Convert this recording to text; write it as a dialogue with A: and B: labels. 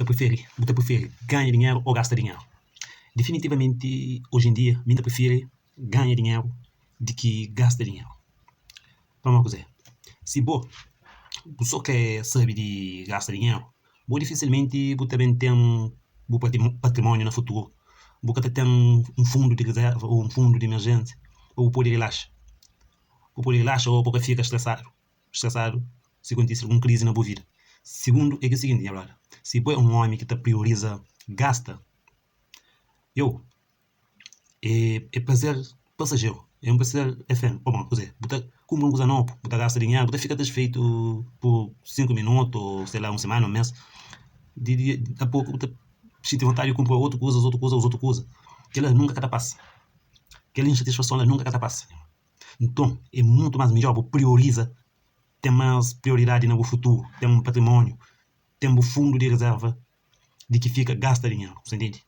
A: Ta prifiri, bu ta prifiri ganha dinheru ô gasta dinheru? Difinitivamenti oji en dia mi ta prifiri ganha dinheru di ki gasta dinheru. Pamodi kuzê? Si bo, bu sô krê sabe di gasta dinheru, bo difisilmenti bu ta ben ten bu patrimóniu na futuru, bu ka ta ten un fundu di rizerva ô un fundu di imerjénsia pa bu pode rilaxa, pa bu pode rilaxa ô pa bu ka fika stresadu. Stresadu si kontise algun krizi na bu vida. Sigundu é ki siginti nha brother, si bo é un omi ki ta prioriza gasta, yo, é é prazer pasajeru, é un prazer efemeru. Pamodi kuzê? Bu ta kunpra un kuza nobu, bu ta gasta dinheru, bu ta fika satisfeitu pur 5 minutu ô sei la un simana, un mês, di di a poku bu ta xinti vontadi di kunpra otu kuza, otu kuza, otu kuza. Kel-la nunka ka ta pasa, kel insatisfason la nunka ka ta pasa. Nton, é mutu más midjór bu prioriza ten más prioridadi na bu futuru, ten un patrimóniu, ten bu fundu di rezerva di ki fika gasta dinheru, bu sta ntende?